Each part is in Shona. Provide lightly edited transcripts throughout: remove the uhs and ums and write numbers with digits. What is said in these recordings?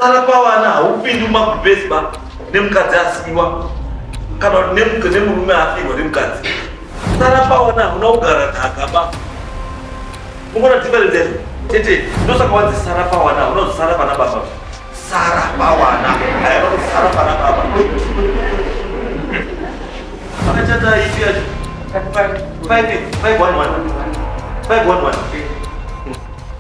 Sara pawana haupindi mumagubhezi ba nemukadzi asiiwa kana kuti nemurume afirwa nemukadzi. Sara pawana hauna kugara nhaka ba. Mungona difference yacho? Tete, ndosaka wanzi sara pawana hauna kuzosara pana baba. Sara pawana hauna kuzosara pana baba. Makachata ipi yacho? 5 511 511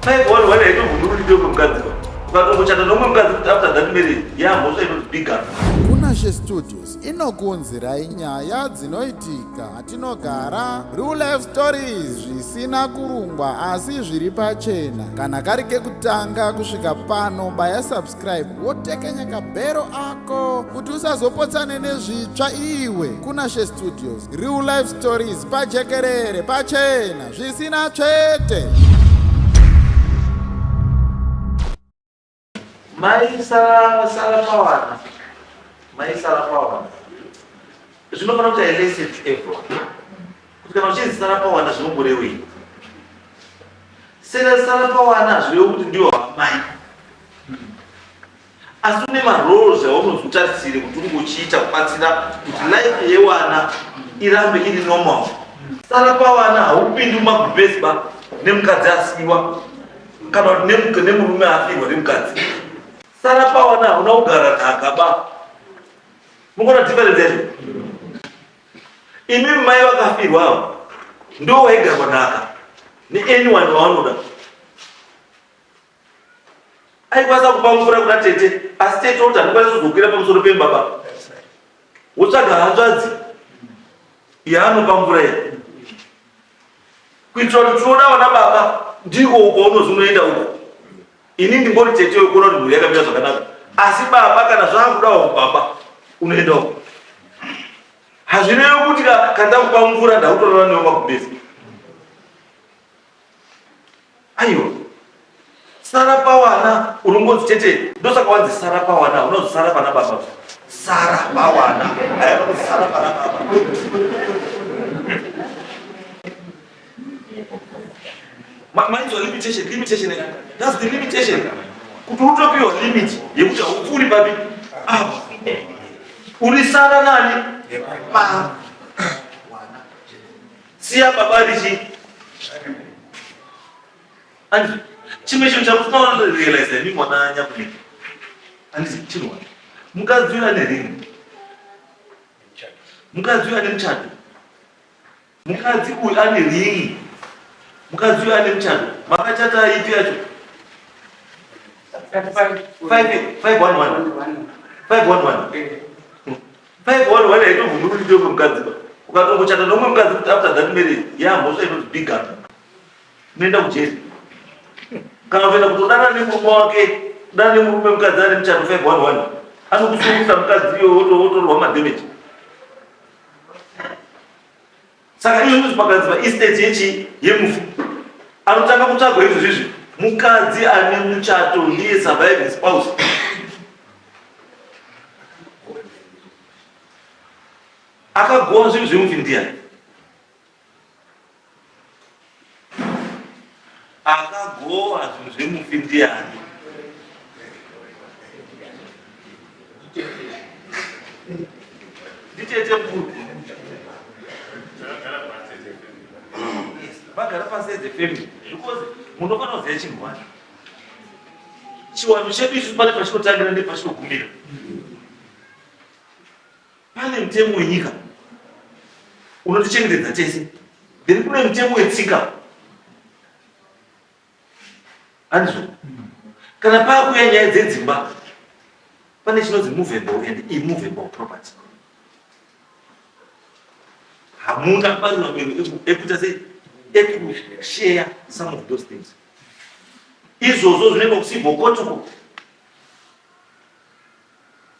511 haitobvumi kuti mukadzi ba. Ukatongochata nomwe mukadzi kuti after that marriage yamhosva inonzi bigamy. Kunashe Studios inokuunzirai nyaya dzinoitika atinogara, real life stories zvisina kurungwa asi zviri pachena. Kana kari kekutanga kusvika pano, baya subscribe wotekenya kabhero ako kuti usazopotsane nezvitsva iwe. Kunashe Studios, real life stories pajekerere pachena zvisina tsvete. Mai sara sara pawana. Mai sara pawana. Zvinofanira kuti a lesson to everyone. Kuti kana uchinzi sara pawana zvinomborewei? Sera sara pawana hazvirevi kuti ndiwo amai. Asi une maroles aunonzi utarisire kuti unge uchiita kubatsira kuti life yewana irambe iri normal. Sara pawana haupindi mumagubhezi ba nemukadzi asiiwa kana kuti nemurume afirwa nemukadzi. Sara pawana hauna kugara nhaka ba. Mukuona difference yacho? Imi mai vakafirwa ava ndo waigarwa nhaka neanyone wavanoda. Aikwanisa kupa mvura kuna tete asi tete oti handikwanisi kuzokwira pamusoro pemba ba. Wotsvaga hanzvadzi yaanopa mvura iya. Kuitira kuti tinoda vana baba ndiko uko unozi unoenda uko. Ini ndingori tete wekuona kuti mhuri yakamira zvakanaka. Asi baba kana zvakudawo baba unoenda uko. Hazvirevi kuti kana ndakupa mvura ndakutorara newe magumbezi. Aiwa. Sara pawana unongonzi tete ndosaka wanzi sara pawana unonzi sara pana baba. Sara pawana. Aiwa unonzi sara pana baba. Mainzwa limitation, limitation. That's the limitation. Kuti utopiwa limit yekuti haupfuuri papi apa. Uri sara nani? Pa. Siya baba richi. Andi chimwe chinhu chamusina realize imi mwana nyakuniki. Andisi chinhu wani. Mukadzi uyu ane ring. Mukadzi uyu ane muchato. Mukadzi uyu ane ring. Mukadzi uyu ane muchato. Makachata ipi yacho? 5 511 511 511 haitobvumi kuti ndiwe mukadzi ba. Ukatongochata nomwe mukadzi kuti after that marriage yamhosva inonzi bigamy. Unoenda kujeri. Kana kutoenda kutodana nemurume wake, kudana nemurume mukadzi ane muchato 511. Anokusungisa mukadzi iwe wotorwa madamage. Saka izvo zvinozi pakanzi paestate yechi yemufi anotanga kutsvagwa izvo zvizvi mukadzi ane muchato ndiye surviving spouse. Akagowa zvinhu zvemufi ndiyani? Akagowa zvinhu zvemufi ndiyani? Nditete mukuru. Vagara pasi as a family because munofanira kuziva chinhu wani. Chiwanhu chedu isu pane pachinotangira nepachinogumira. Pane mutemo wenyika unotichengetedza tese, then kune mutemo wetsika. Handizvo? Kana paakuya nyaya dzedzimba, pane chinonzi movable and immovable property. Hamuna marunamiro ekuita sei ekushare some of those things. Izvozvo zvinoenda kucivil court uko.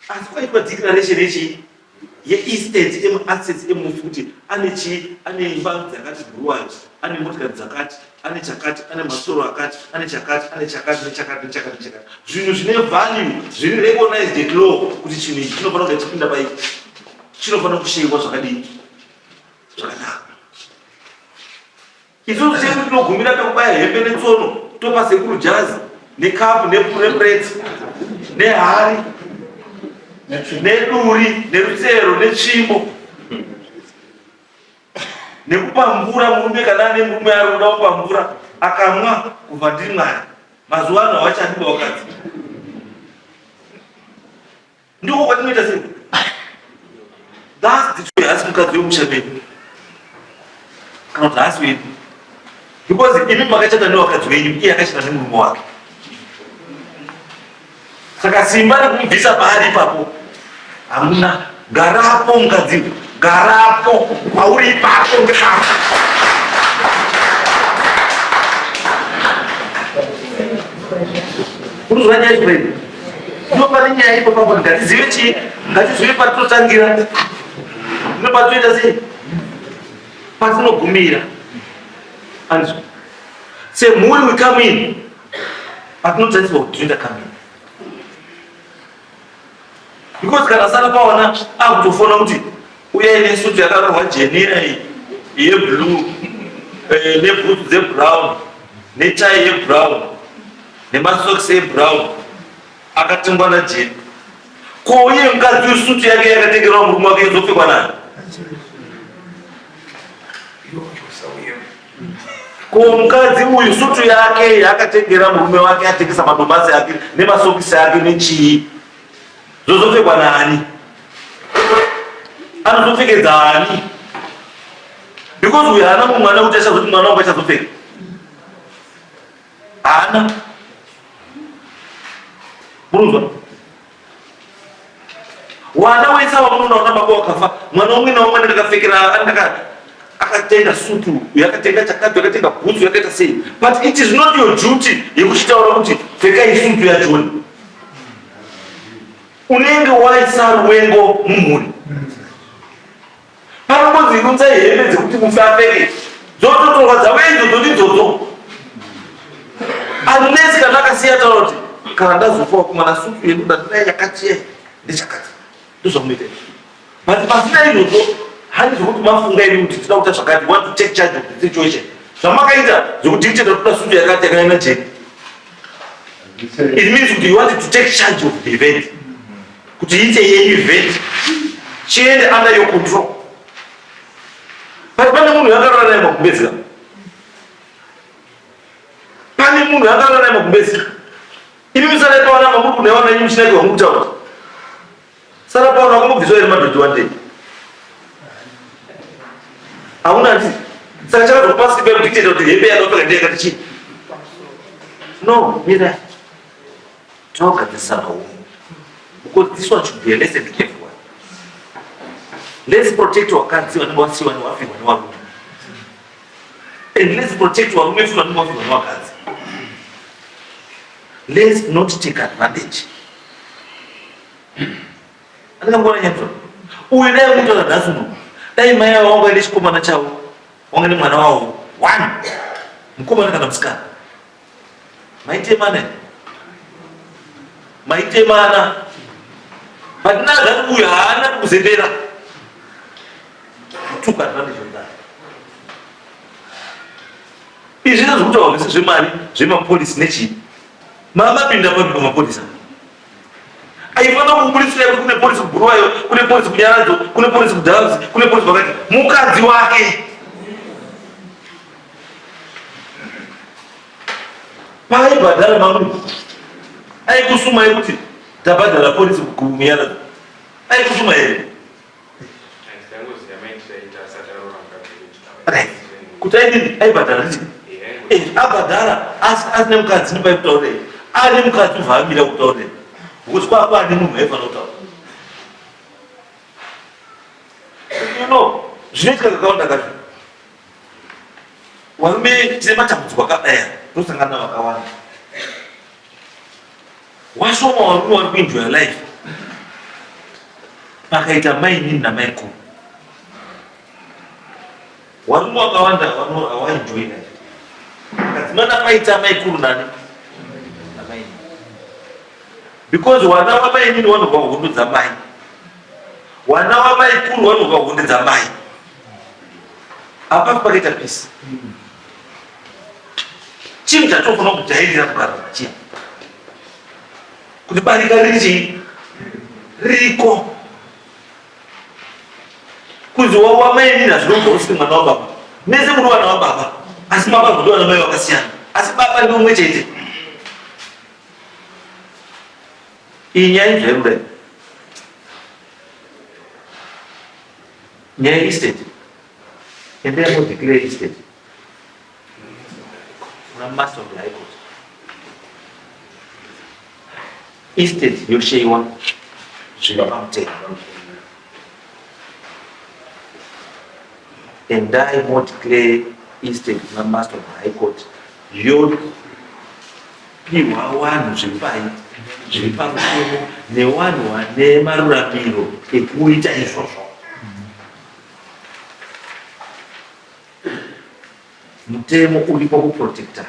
Asi kwaitwa declaration yechii? Yeestate emassets emufi kuti ane chii, ane imba dzakati Bhuruwayo, ane motikari dzakati, ane chakati, ane masoro akati, ane chakati, ane chakati, nechakati, nechakati, nechakati. Zvinhu zvine value, zviri recognized at law kuti chinhu ichi chinofanira kunge chipinda pai, chinofanira kusheywa zvakadii? Zvakanaka. Isusu chedu tinogumira pekubaya hembe netsono topa sekuru jazi nekapu nepureti Nehari, neduri, nerusero, netsvimbo. Nekupa mvura murume kana ane murume ari kuda kupa mvura akamwa kubva ndiri Mwari. Mazuva ano havachadi vakadzi. Ndiko kwatinoita sei? That's the truth. Haasi mukadzi wemusha medu. Kana kuti haasi wedu. Because imi makachata nevakadzi wenyu, iye akachata nemurume wake. Saka simba rekumubvisa paari ipapo hamuna. Garapo mukadzi, garapo pauri ipapo ngepapo. Unozwa nyaya ipi? Ndo pane nyaya ipo papo ngatizive chii? Ngatizive patinotangira. Ndo patinoita sei? Patinogumira. Anzwa. Semhuri we come in. Patinotariswa kuti tinoita come in. Because kana sara paona akutofona kuti uyai nesutu yakarohwa jenia iyi yeblue eh, nebhutsu dzebrown netai yebrown nemasokisi ebrown akatengwa najeni ko uye mukadzi uyu sutu yake yakatengerwa murume wake izopfekwa nani ko mukadzi uyu sutu yake yaakatengera murume wake atengesa madomasi ake nemasokisi ake nechii zvozopfekwa nani anozopfekedza ani because uyu haana mumwana kuti achazoti mwana wangu achazopfeka haana murunzwa wana wese ava munoona wana baba wakafa mwana umwe naumwe anenge akapfekera anenge akatenga sutu uyo akatenga chakati akatenga bhutsu yakaita sei but it is not your duty yekuchitaura kuti pfekai sutu yajoni unenge waisa ruwengo mumhuri Panongonzi runzai hembe dzekuti mufi apfeke dzototorwa dzave idzodzo ndidzodzo unless kana akasiya taura kuti kana ndazofa wakomana sutu yedu ndadai yakati ye ndechakati ndozvamunoita izvo but pasina izvozvo handi zvekuti mafunga imi kuti tinoda kuita zvakati want to take charge of the situation zvamakaita zvekudictate kuda sutu yakati yakaenda jeni it means kuti you want to take charge of the event kuti iite yenyu event chiende under your control but pane munhu yakarara naye magumbezi ka pane munhu yakarara naye magumbezi imi musarai pawana mamuri kunewana inyu muchinakirwa mukutaura sara pawana wakambobviswa here madhodhi one day hauna ati saka chakazokupa simba yekudictate kuti hembe yakapfeka ndeyakati chii no mira Tinogadzirisana hunhu because this one should be a lesson to everyone. Let's protect vakadzi vanenge vasiwa nevafirwa nevarume and let's protect varume futi vanenge vafirwa nevakadzi. Let's not take advantage. Andingamboona nyaya uyu dai mutaura nhasi uno dai mai avo vanga vaine chikomana chavo wanga nemwana wavo one mukomana kana musikana Maitemana maitemana but now that uyu haana kuzembera took advantage of that izvi zvekutaura zvese zvemari zvemapolisi nechii mamapinda papi pamapolisa aifanira kuburitsira kuti kune polisi kubhuruwayo kune polisi kunyaradzo kune polisi kudhazi kune polisi pakati mukadzi wake Paaibhadhara mamwe aikusumai kuti tabhadhara polisi kumuyara aikusuma here? Kuti aidini aibhadhara nditi eh, abhadhara asine mukadzi ndipaikutaurei ane mukadzi ubva amira kutaurei because kwakwa ane munhu aifanira kutaura you know zvinoitika kakawanda kacho Varume tine matambudziko akadai aya tosangana vakawanda. Washoma varume vari kuenjoya life pakaita mainini namaikuru. Varume vakawanda hawaenjoyi life kadzimana paita maikuru nani namainini because wana wamainini wanorwa hondo dzamai wana wamaikuru wanorwa hondo dzamai Apa pakaita peace. Chinhu chatinofanira kujairira kugara chii? Kuti barika riri chii? Ririko. Kunzi wamainini hazvinobva usiri mwana wababa. Mese muri vana wababa. Asi baba ndivo vana mai vakasiyana. Asi baba ndi umwe chete. Iyi nyaya izvairudai. Nyaya yeestate. Endai modeclare estate. Kuna master of the high court. Estate yosheiwa zviri pamutemo. Endai modeclare estate kuna master of the high court yopihwa vanhu zviri pai zviri pamutemo nevanhu vane maruramiro ekuita izvozvo. Mutemo uripo kuprotecta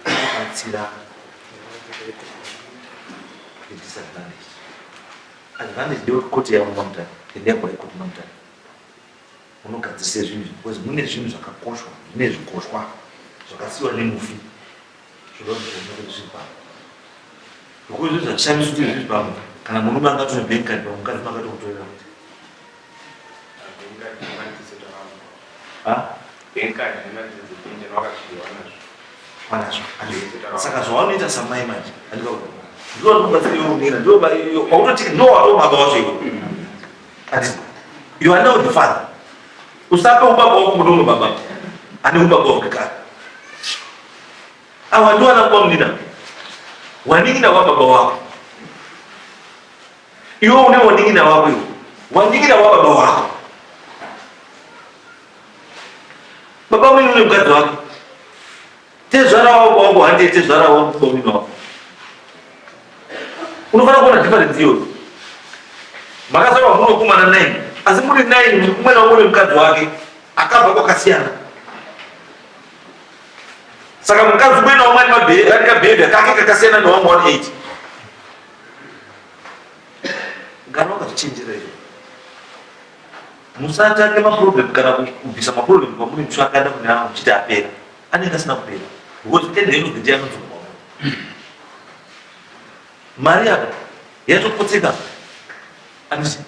kubatsira the disadvantage. Advantage ndeyekuti koti yavo mamutare endai kuhigh court mamutare munogadzirise zvinhu izvi because mune zvinhu zvakakoshwa zvine zvikoshwa zvakasiyiwa nemufi zvoda kuti zvione kuti zviri pamwe because zvinhu zvazvishamisa kuti zviri pamwe kana murume angatore bank card pamwe mukadzi makatomutorera kuti Saka zvawanoita samai manje ndivo vanokubatsira iwe unera ndivo wautoti ndivo watoo baba wacho iwe ati you are now the father usape ubaba wako kune umwe baba ane ubaba wake kare awa ndiwo anakupa munina wanin'ina wababa wako Iwe une wanin'ina wako iwe. Wanin'ina wababa wako. Baba wenyu une mukadzi wake. Tezvara wako wako handiye tezvara wako baba wenyu wako. Unofanira kuona difference iyoyo. Makazvarwa muri vakomana 9 asi muri 9 umwe naumwe une mukadzi wake akabva kwakasiyana. Saka mukadzi umwe naumwe ane kabhebhi kake kakasiyana newamwe 18. Gara wakazvichenjera izvo. Musatange maproblem kana kubvisa maproblem kwamuri musi akaenda kune avo muchiti apera. Anenge asina kupera. Because at the end of the day anodzoka kwamuri. Mari yako yatopotseka. Andisi.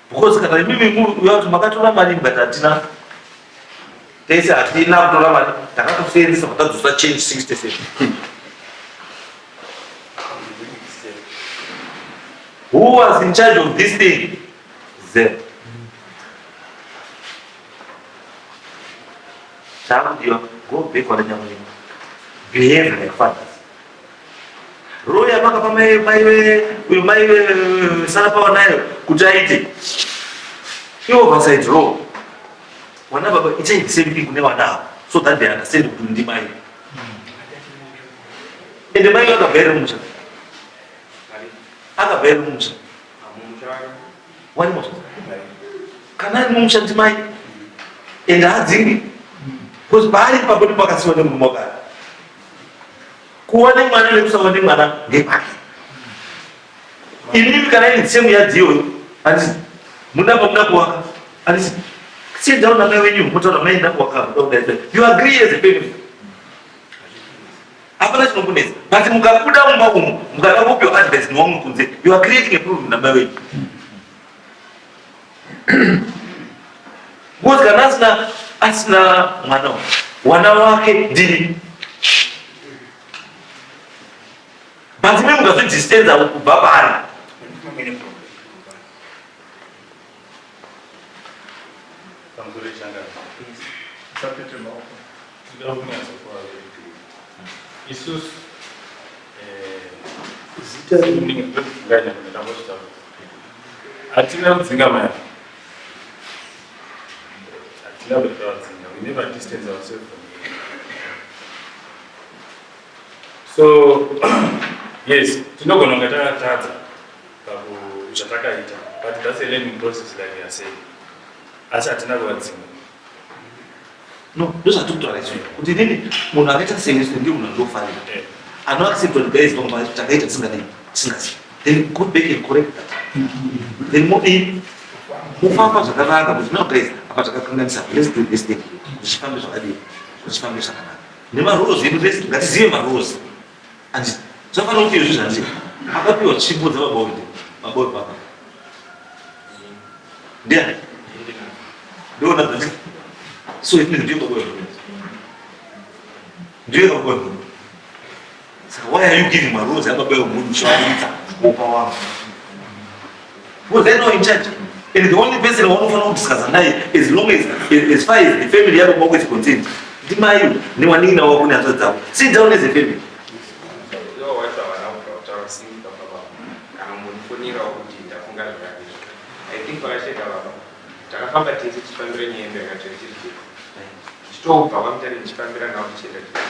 Because kana imimi muri kuti makatora mari but hatina tese hatina kutora mari takatoseenzesa makadzosa change 67. Who was in charge of this thing? Zeb. Chakudiwa, go back wana nyamunyika. Behave like fathers. Role yamakapa mai mai uyu mai sana pawa nayo kuti aite. Ioversight role. Wana baba itai the same thing kune vana ava so that they understand kuti ndimai. Ende mai vakabva here mumusha? Akabva here mumusha? Wani musha? Kana ari mumusha ndimai. Ende haadzingwi. Because paari ipapo ndipo pakasiwa nemurume wakare. Kuva nemwana nekusava nemwana ndepake. Imimi kana iri same yadzi iyoyo, handisi muda pamuda kuwaka, handisi sit down namai wenyu motaura mai nda kuwaka muda kudai. You agree as a family. Hapana chinokunetsa. But mukabuda mumba umu mukada kupiwa advice newamwe kunze, you are creating a problem namai wenyu. Because kana asina asina mwana wana wake ndini. But imi mukazvidistanza kubva paari. Pamusoro changa. Usapete maoko. Tinoda kunyatsa kuva very clear. Isusu eh, Zita nganya ndambozvitaura. Hatina kudzinga mai. Hatina kudzinga. We never distance ourselves from here. So yes, tinogona kunge takatadza paku zvatakaita but that's a learning process like you are saying. Asi hatina kuvadzinga. No, ndozvatiri kutaura izvi kuti inini munhu akaita seni ndiye munhu andinofarira Eh. anoaccept kuti guys pamwe takaita tisingadii tisingazivi then go back and correct that then modii mofamba zvakanaka kuti no guys apa takakanganisa let's do this thing zvichifambe zvakadii zvichifambe zvakanaka nemarules edu tese ngatizive marules and zvafanira kuti izvi zvandii Akapiwa tsvimbo dzababa wake, baba wepapa. Ndiani? Ndoona dzati. So it means ndiye baba wepapa. Ndiye baba wepapa. Saka why are you giving maroads ababa wemunhu uchivaburitsa wopa wangu? Because they know in charge. And the only person waunofanira kudiscussa naye as long as far as the family yako kwako is concerned ndimai newanin'ina wako nehanzvadzi dzako. Sit down as a family. Ivo wacho havana kubva kutaura sei baba vavo kana kumbondifonerawo kuti ndafunga zvakati izvo. I think pakasheka baba takafamba tese tichifambira nyaya yemberi tiri tese tichitobva kwaMutare ndichifambira navo tichienda tese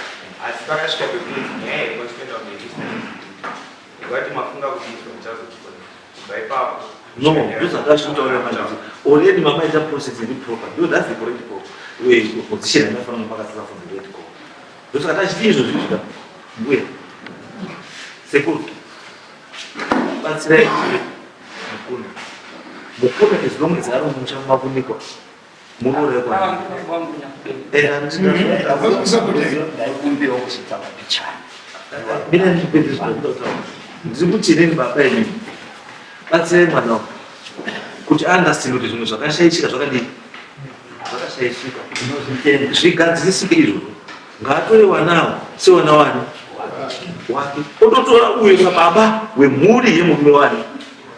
asi pakasvika pekunzi nyaya yeconspenda kunge isina ndikati mafunga kuti izvo muchazotifonera kubva ipapo. No, ndozvandachitaurira manje kuti already mama ita process iri proper. No, that's the correct way position yamafanira kunge makasisa from the word go. Ndosaka tachiti izvo zvisvika mbuya sekuru batsirai mukuna mukuna as long as ari mumusha makunikwa munorekwa. Ndaikumbirawo kusvitsa mapichana. Mina ndipedze zvinoda kutaura. Ndiri kuti inini baba inini batsirai mwana wangu kuti understand kuti zvinhu zvakashaishika zvakadii zvakashaishika zvigadzirisike izvozvo. Ngaatore wanawo sewana wani wake, ototora uyo sababa wemhuri yemurume wani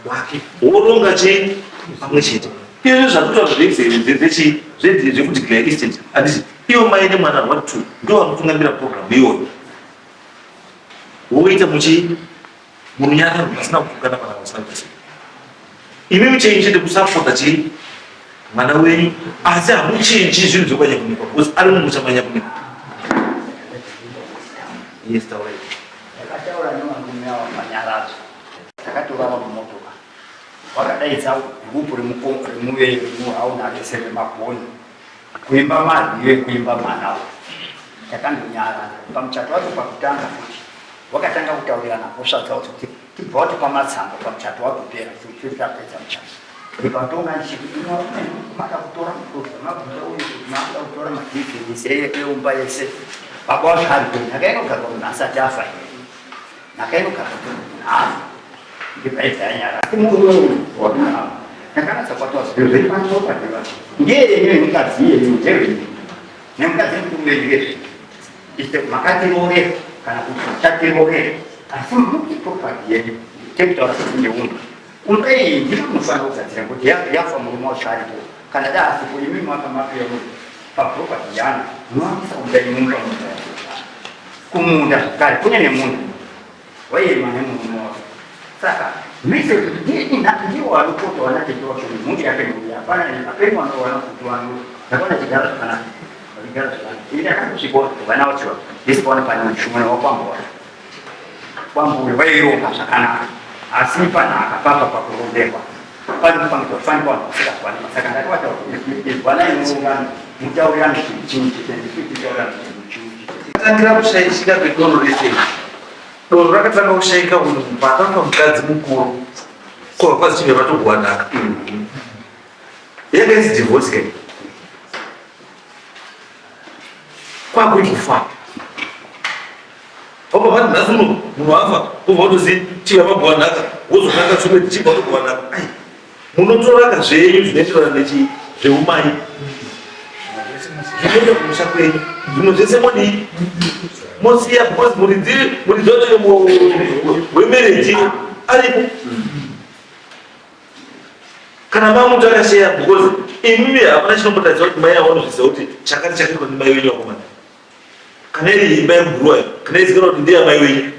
wake, woronga chii pamwe chete. Izvi zvakutaura zvechii zvekudeclare estate handiti ivo mai nemwana one two ndo vanotungamira program iyoyo, woita muchii murunyararo pasina kutukana kana pasina kuita imi muchenyu chete kusapota chii mwana wenyu asi hamuchinji zvinhu zvekwanyakunikwa because ari mumusha manyakunikwa. Yes, taurai. Ndakataura nevarume ava panyaradzo, takatorava mumotoka, wakadaidza gurupu remuhauna rese remagoni kuimba marwiyo ekuimba mwana uyu. Takandonyarara pamuchato wacho. Pakutanga futi wakatanga kutaurirana mhosva dzavo dzekuti tibva watipa matsamba pamuchato wagopera, tapedza muchato ndipatonga ndichiti imi mada kutora mabvunza uyu kuti makuda kutora madhivhidhisi eumba yese, baba wacho ari kwe nhaka inogarwa munhu asati afa here? Nhaka inogarwa munhu afa. Ndibva yanyara, asi murume uyu wamunhu ndakanatsa kwataura zviro zviri paproperty vacho ngeyenyu yemukadzi iyeyu ndewenyu nemukadzi mukuru wenyu ngezvenyu ise makatirorera kana kuti muchatirorera, asi muti property yenyu tekutaura kuti ndeumba umba iyi ndino munofanira kugadzira kuti yafa murume wacho aripo kana da asipo imi makamapiwa paproperty yana munoakisa kuda imumba munda kumunda zvakare kune nemunda wairima nemurume wako. Saka mese ndiwo vanopota vana tete wacho nemhuri yake mhuri hapana apeni vanowana kuti vano ndakaona chigaro zvakanaka vachigara zvakanaka. Ini ndakatosvika vana vacho ndisi paona pane mushumana wakwambo wacho kwambo uyo vaironga zvakanaka asi panhaka papa pakurondekwa pane kufanirwa kufanikwa vanhu vasikazwani. Saka ndakavataura vana inorongana mutaurirane chinhu chimwe chete ndisikuitaurirane chinhu chimwe chete. Tangira kushaishika kwedoro rese. Doro rakatanga kushaika unhu pakafa mukadzi mukuru ko vakadzi chibva vatogowa nhaka. Yanga isi divorce kai kwakuri kufa wabva vati nhasi uno munhu afa wobva watozi chibva vagowa nhaka wozonaka chimwe chibva watogowa nhaka. Ai, munotoraka zvenyu zvinoenderana nechi zveumai zvinoenda kumusha kwenyu, zvimwe zvese modii mosiya because muridzi muridzi wacho wemereji aripo kana mamuti akasheya because imimi hapana chinombotaridza kuti mai avanozviziva kuti chakati chakaitwa ndimai wenyu vakomana. Kana iri imba yemubhuruwayo kana izikanwa kuti ndeyamai wenyu,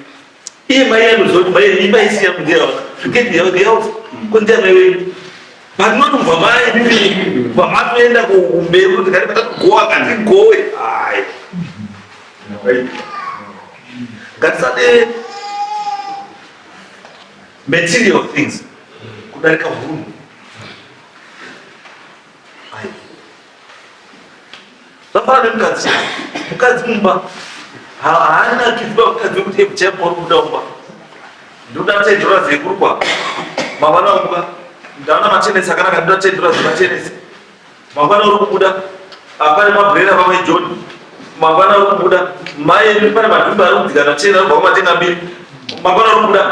iye mai anoziva kuti mai imba isi yangu ndeyavana, forget the house ko ndeyamai wenyu, but not kubva mai mimi kubva matoenda kumberi kuti kati patatogowa katigowe. Ai, ngatisade material things kudarika hunhu. Ai, zvafanana nemukadzi, mukadzi mumba haana kidziba mukadzi wekuti every time pauri kubuda mumba ndoda $10 yekurukwa, mangwana wamuka ndaona matenesi akanaka ndoda $10 dzematenesi, mangwana uri kubuda pane mabrera pamai John, mangwana uri kubuda mai pane madhumbe ari kudzikana 10 arikubva kumatenga mbiri. Mangwana uri kuda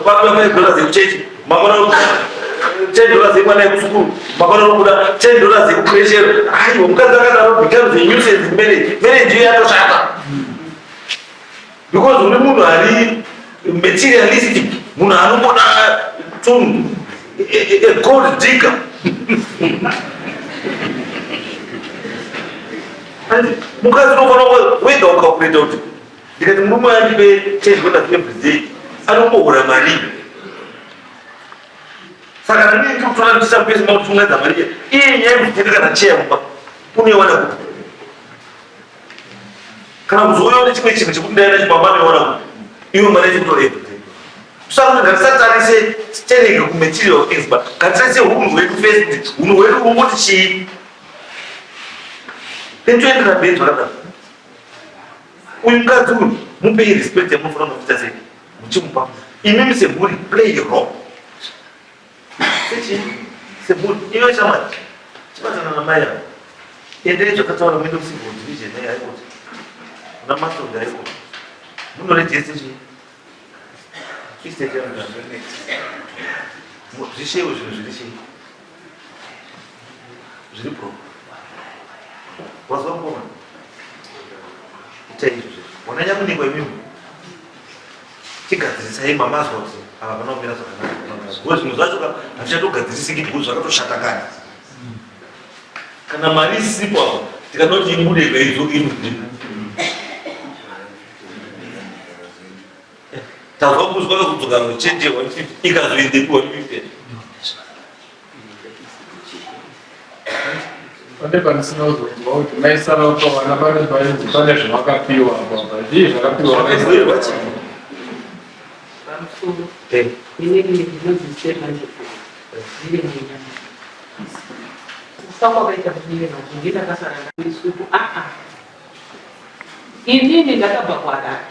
pakuda $5 yekuchechi, mangwana uri kuda $10 yemwana yekusukuru, mangwana uri kuda $10 yekupreshero. Aiwa, mukadzi akadaro becomes a nuisance in marriage. Marriage iyo yatoshata because uri munhu ari materialistic, munhu anongoda tunhu, a gold digger. Mukadzi unofanira wega ukakureta kuti ndikati murume andipe $10 every day, anombohura mari. Saka nani ndiri kutora ndichapesi makutungadza mari iye? Nyaya yekutenga kana cheya mumba unoiwana kupi? Kana kuzouyawo nechimwe chinhu chekuti ndaenda chibaba, anoiwana kupi iwe mari yechikutora every day? Saka kuti ngatisatarise stereke kumaterial things, but ngatitarise hunhu hwedu first, kuti hunhu hwedu hungoti chii, then toendera mberi zvakadaro. Uyu mukadzi uyu mupei respect yamunofanira kumuita sei muchimupa. Imimi semhuri, play a role sechii semhuri. Iwe shamwari, chibatana namai avo, endei zvakataura, muende kucivil division nehigh court, kuna Matonga high court, munoregister chii, estate yamuda zvishewe, zvinhu zviri chii, zviri proper. Wazwa mukoma? Ita izvo wananya kunikwa. Imimi chigadzirisai mamazwa kuti ava pana kumira zvakanaka, because zvinhu zvacho ka hazvichatogadzirisiki because zvakatoshata kani. Kana mari isipo apo, tikanoti ibude kaidzoke inodini? Tazwa kuzwa kakudzoka change 150 ikazoendepi 150? Pane pandisina kuzonzwa kuti maisara pavana pane painzi pane zvavakapiwa apa, zvii zvakapiwa? Zvakazoirwa chii? Pamusoro. Inini ndinonzi Stella ndine munyama. Kufa kwakaita munini wangu, ndiye ndakasara ndisuku. Aa, inini ndakabva kuHarare,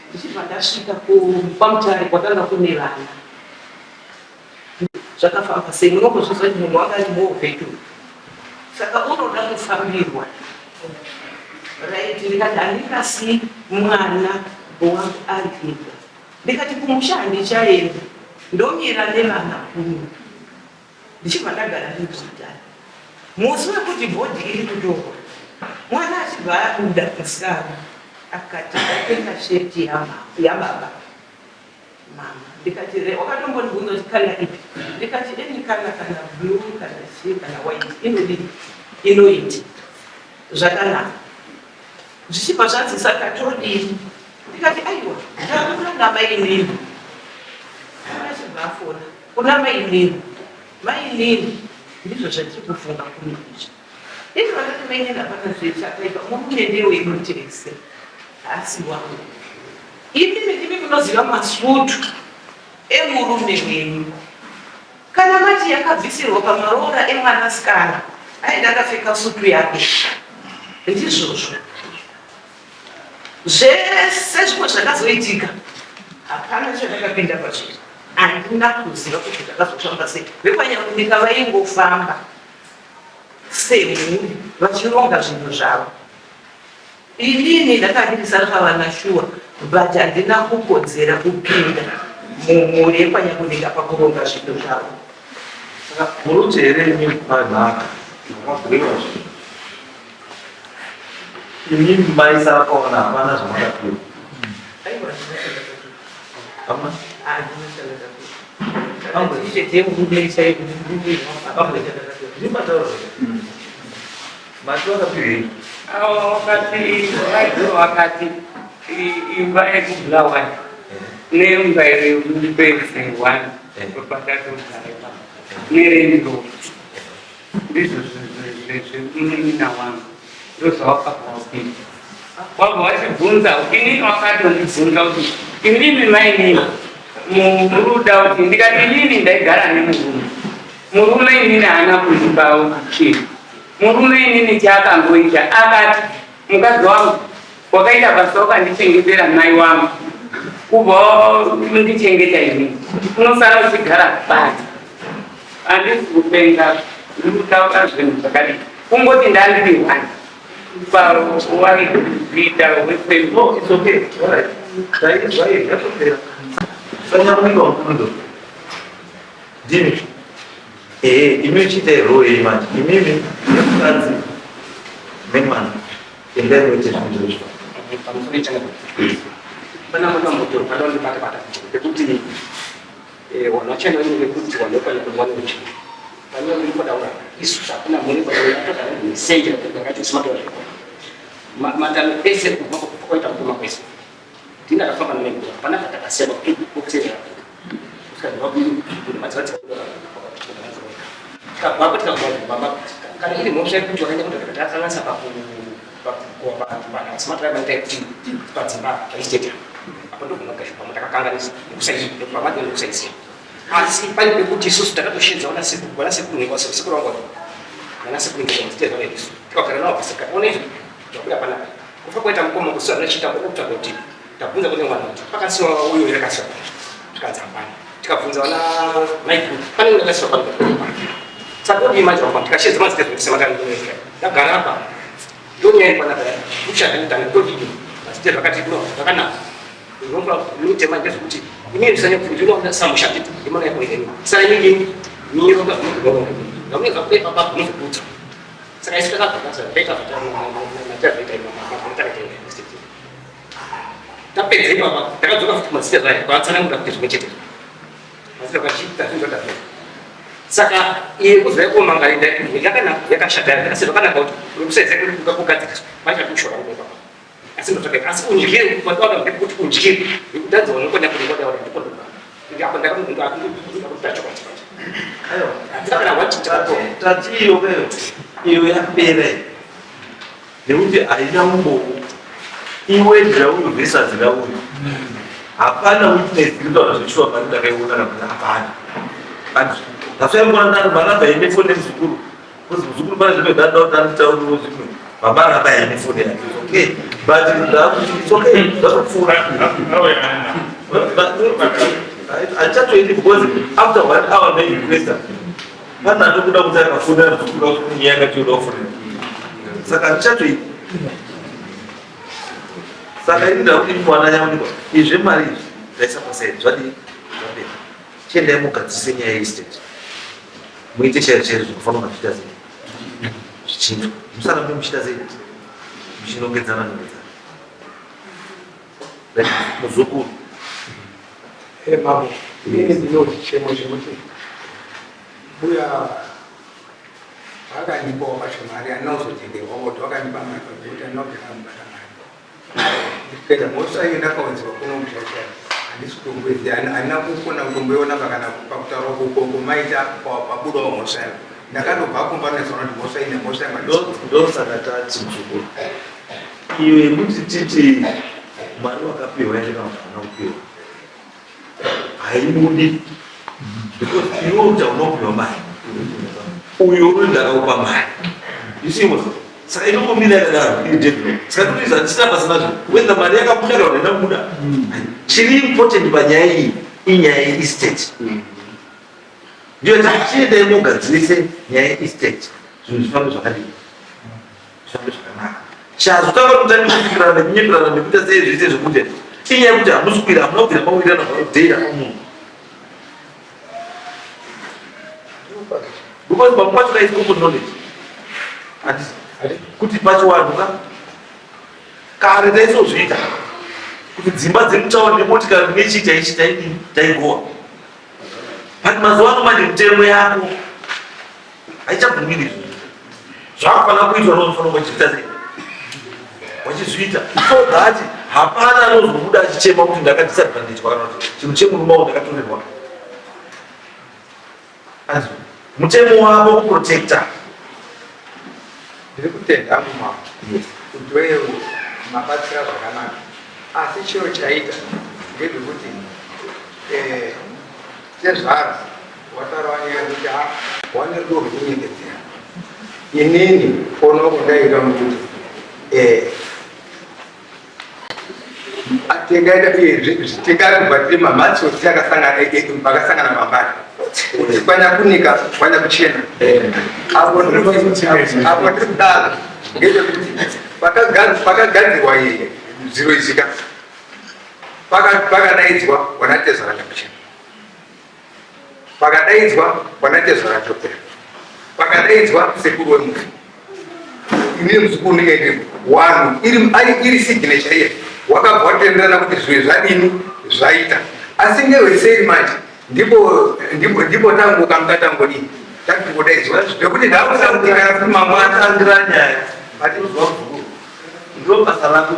ndichibva ndasvika kwaMutare kwakanga kune vana. Zvakafamba sei? Munongozvizwa kuti munhu wanga ari movhetu, saka unoda kufambirwa, right? Ndikati handingasi mwana wangu ari ega. Ndikati kumusha handichaenda, ndomira nevana kuno. Ndichibva ndagara ndiri kuMutare. Musi wekuti body iri kutorwa, mwana achibva abuda, musikana, akati, "Ndatenga sheti yababa, mama." Ndikati, "Re wakatombondibvunza kuti colour ipi?" Ndikati, "Any colour, kana blue, kana chii, kana white, inodini, inoiti zvakanaka." Zvichibva zvanzi, "Saka todini?" Ndikati, "Aiwa, takura namainini." Achibva afona kuna mainini, "Mainini, ndizvo zvatiri kufunga kuno izvi." Izvo vakati, "Mainini, hapana zvechakaipa, murume ndewemutese, haasi wangu. Imimi ndimi munoziva masutu emurume wenyu. Kana mati yakabvisirwa pamaroora emwanasikana, aenda akapfeka sutu yake, ndizvozvo." Zvese zvimwe zvakazoitika hapana chandakapinda pazviri, handina kuziva kuti zvakazofamba sei. VekwaNyakunika vaingofamba semhuri vachironga zvinhu zvavo. Inini ndakandiri pavana shuwa, but handina kukodzera kupinda mumhuri yekwaNyakunika pakuronga zvinhu zvavo. Saka muruti here imimi panhaka makagwewa zvinhu, imimi maisara paona hapana zvamakapiwa? Aiwa, handina chandakapiwa. Hamuna? Handina chandakapiwa. Chete murume chaiye, kuti murume, hapana chandakapiwa. Ndimataura mati wakapiwei? Avo wakati vaiguru vakati imba yekuBulawayo nemba yemupedzi one patatogara ipapo nerendro, ndizvo zvemunin'ina wangu, ndozvawakabva wapinda wabva wachibvunza. Inini wakatondibvunza kuti, "Imimi mainini muruda kuti?" Ndikati, "Inini ndaigara nemurume. Murume inini haana kundipawo chinhu. Murume inini chaakangoita, akati, 'Mukadzi wangu, wakaita basa, wakandichengetera mai wangu, kubva wandichengeta inini, unosara uchigara pano.'" Handisi kupenga, ndiri kutaura zvinhu zvakadii. Kungoti ndandiri one pawaikuita. No, it's okay. All right. Taizwa iyi yatopera. Sanyamunika mukurundo. Ndimi. Ehe, imi uchiita role yenyu manje. Imimi nemukadzi nemwana. Endai muite zvinhu izvozvo. Pamusoro ichanga. Pana mwana moto pano ndibata bata pekuti eh wana chana ni kuti wana kwa kwa mwana uchi. Pano ni kwa daura. Isu hakuna mune kwa daura hata ni senje kwa ngati smart wa. Matano ese kubva kwaita kutuma kwese. Tina takafamba nenguva hapana patakasiyana kusiyana. Tikabvapo tikabva kana iri mhosva yekuti wakaenda kuti takanganisa pakumatiraimaita kuti padzimba paisteta apo ndogona kugasha pamwe takakanganisa pamati nekusaisiya asi pane pekuti isusu takatoshedza vana sekuru vana sekuru nengwa sekuru vangu vana sekuru nengwa isu tikagara navo pasi tikaona izvi zvabuda panapa kufa kwaita mukoma kusiwa zvinochiita kutsvaga kuti tabvunza kune mwana kuti pakasiwa uyo here akasiwa pano zvikanzi hapana tikabvunza vana maiguru pane umwe akasiwa pano saka odii manje wapa tikashedza mazita zvekuti sematanga ndagara apa ndonyaya iri panapa kushanda kutanga ndodii mazita zvakati no zvakanaka ndinofanira manje zvekuti inini ndisanya samusha nditi ndimana yako yenyu sara inini miro ngamunenge zvakuda ipapa munozobudza Saka isu takabva basa taita zvatakaita tapedza ipapa takadzoka futi mazita zvaya kwatsanangura kuti zvimwe chete mazita kwachiita zvinhu zvakadaro saka iye kuzva yekomanga yakanaka yakashata asi zvakanaka kuti kusaiza kugadziriswa vachakushora nguva ipapa asi ndotsvaga asi undyire wataura ndekuti undyire ndikutadza unokona kuti wataura ndipo ndoka apa ndakakuta chokwadi Tati iyo kayo iyo yapera nekuti haina umbowo iwe ndira uyu versus ra uyu hapana witness iri kutaura zveshuwa pari ndakaiona kana kuti hapana ndasvaimboona maramba ine foni nemuzukuru Because muzukuru pane zvimwe zvanoda kuti anditauriwo zvimwe baba aramba aine foni yake okay but ndakuti it's okay zvatopfuura handichatoendi because after one hour ndairequesta pane atokuda kuti akafonera muzukuru wake kunyaya yakati yoda kufonera saka handichatoendi saka ini ndakuti mwana nyamunikwa izvi zvemari izvi ndaisa pasaidi zvadii zvapera chiendai mugadzirise nyaya yeestate muite chaizvo chaizvo zvinofanira kunga zvichiita sei zvichiitwa musarambe muchiita sei muchinongedzana nongedzana muzukuru Hey, mambo inini ndino chichemo chekuti mbuya vakandipawo pacho mari andina kuzotenderwa kuti vakandipa mari pakuti andina kubvira mubata mari Ndikaita mhosva iyo ndakaunzirwa kuno muchacha handisi kutomboiziva handina kukona kutomboiona pakana pakutaura kukoko maita pabudawo mhosva yako ndakatobva kumba ndikazoona kuti mhosva ine mhosva yangu ndosaka tati muzukuru iyo yekuti titi mari wakapiwa here kana kuti hauna kupiwa haibudi because iwe kuti hauna kupiwa mari uyo uri ndakakupa mari you see what saka inongomira yakadaro iri deadlock saka toti zvatisina basa nazvo whether mari yakabuda kana haina kubuda chiri important panyaya iyi inyaya yeestate ndiyo tachiendai mogadzirise nyaya yeestate zvinhu zvifambe zvakadii zvifambe zvakanaka chazotanga kutanga kufikirana nekunyeperana nekuita sei zviite zvekuti inyaya yekuti hamusi kuira hamuna kubvira mawirirana zvaudheira munhu because pamwe pacho kaisi common knowledge handisi kuti pachiwanhu ka kare taisozviita kuti dzimba dzemutauni nemotikari nechii taichi taidii taigowa but mazuva ano manje mitemo yako haichabvumiri izvo zvakufanira kuitwa nofanira wachiita sei wachizviita so that hapana anozobuda achichema kuti ndakadisadvantage kana kuti chinhu chemurume wangu ndakatorerwa mutemo wavo kuprotecta ndiri kutenda hangu mama kuti wewe mabatsira zvakanaka asi chiro chaita ndezvekuti eh, tezvara wataura nyaya yekuti ah, wane rudo rwekunyengedzera inini kuona kundaita mukuti eh, tingaita tingarubva tiri mamatsotsi akasangana mambari kuti kwanyakunika kwanyakuchena apo ndiri kudaro ngechekuti pakagadzirwa zviro izvika. Pakadaidzwa wanatezvara Nyamuchena, pakadaidzwa wanatezvara Chopera, pakadaidzwa sekuru wemufi, inini muzukuru ndinge ndiripo. Wanhu iri signature iye wakabva watenderana kuti zvinhu zvadini zvaita, asi ngeweseri manje ndipo ndipo ndipo tangu kamka tangodii takungodaidzwa zvekuti ndakuda kuti kana kuti mangwana andira nyaya ndiro basa rako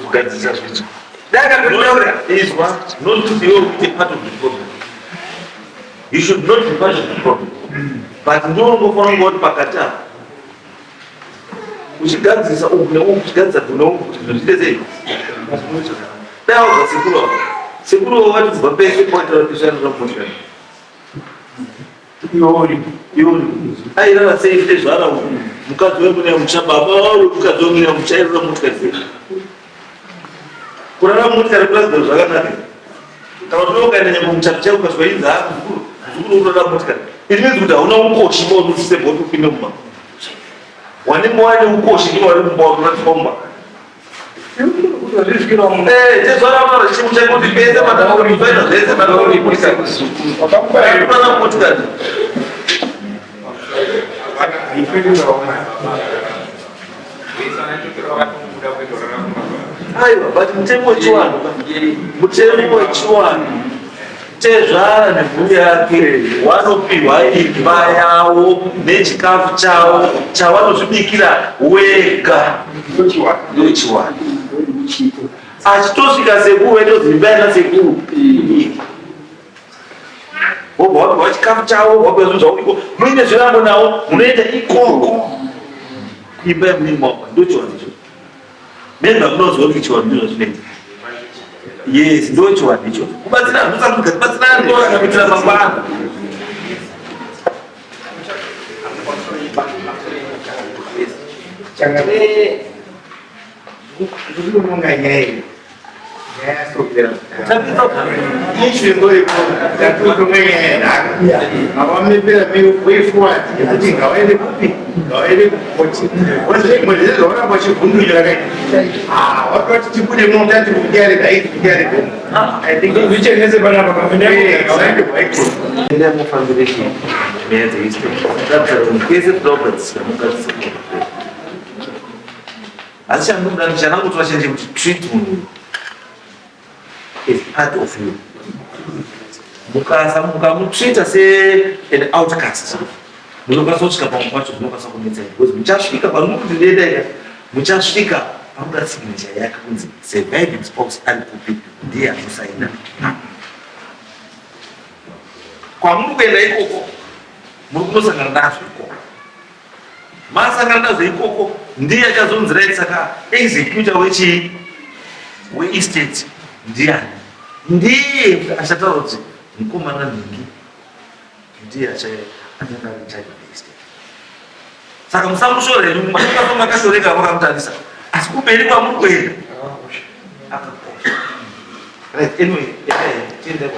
kugadzirisa zvinhu. Ndakatotaura. Izwa, not kuti iwe uite part of the problem. You should not be part of the problem, but ndinongofanira kungoti pakati apa uchigadzirisa uku neuku, uchigadzirisa uku neuku kuti zvinhu zviite sei. Dai wabva sekuru ava, sekuru avo vati kubva pese pawaitaura peshairira mumotikari iori airara sei tezvara uku mukadzi wemune mucha baba wemukadzi wemune mucha airara mumotikari sei? Kurara mumotikari kuratidza zvakanaka kana kuti ukaenda nyangwe muchato chako ukasvika inzi haa muzukuru, muzukuru unorara mumotikari, it means kuti hauna ukoshi paunosisebva kuti upinde mumba. Wanenge wane ukoshi ndiwo wari mumba watoradzikwa mumba. Tezvara vanotaura chimu chako kuti pese patakakufaina zvese patakakurara mumotikari. Aiwa, but mutemo wechiwanhu, mutemo wechiwanhu, tezvara nemhuri yake wanopihwa imba yavo nechikafu chavo chavanozvibikira wega. Ndochiwanhu. Achitosvika sekuru vaitozi imba yana sekuru, wobva wapiwa chikafu chavo, wapiwa zvinhu zvavo iko muine zvirango navo munoenda ikoko kuimba yemunenge mawapa. Ndochiwanhu icho. Maybe hamunoziva kuti chiwanhu ndizvo zvinoita. Yes, ndochiwanhu icho. Kubatsirana, ndosaka kubatsirana kuitira mangwana. Changamire, ndiri nyaya iyi. Avamepera way forward yekuti ngavaende kupi, ngavaende kukoti. Zvauramba uchivhundukira kai watoti tibude muno tati kudare dai kudare. Zvichenese panapa. Ngavaende. Enda mufambire chii nyaya dzehistory kwese toda kugadzisira mugadzisa. Asi chandinoda, chandangotora chenje kuti treat munhu as part of you. Mukasa mukamutreata se an outcast, munokwanisa kusvika pamwe pacho zvinokwanisa kunetsai, because muchasvika panokuti ndoenda, muchasvika panoda signature yake kunzi surviving spouse ari kupi, ndiye anosaina. Kwamuri kuenda ikoko muri kunosangana nazvo ikoko. Masangana nazvo ikoko, ndiye achazonzi right, saka executor wechii, weestate ndiani? Ndiye achataura kuti mukomana nhingi ndiye achange ari in charge of the estate. Saka musamushora henyu, mumafa makashoreka vakamutarisa, asi kumberi kwamuri kuenda akakosha. Right, anyway, tiende.